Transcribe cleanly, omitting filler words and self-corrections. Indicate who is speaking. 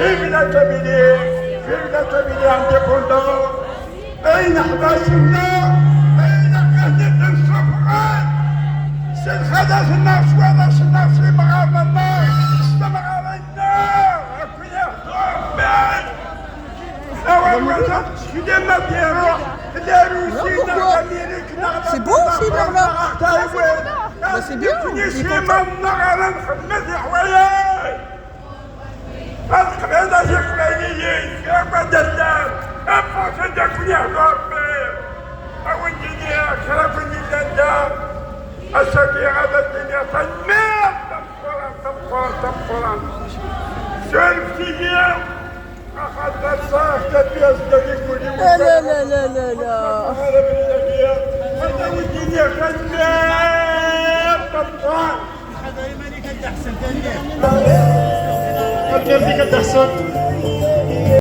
Speaker 1: Vive la Kabylie, vive la Kabylie indépendante. أين حباسنا؟ أين قهدة السفران؟ سنخدس الناس ولا الناس مغارنا النار استمر النار
Speaker 2: C'est beau aussi, là. Bah, c'est bien, il est content. لا لا لا لا لا لا.
Speaker 1: هذا.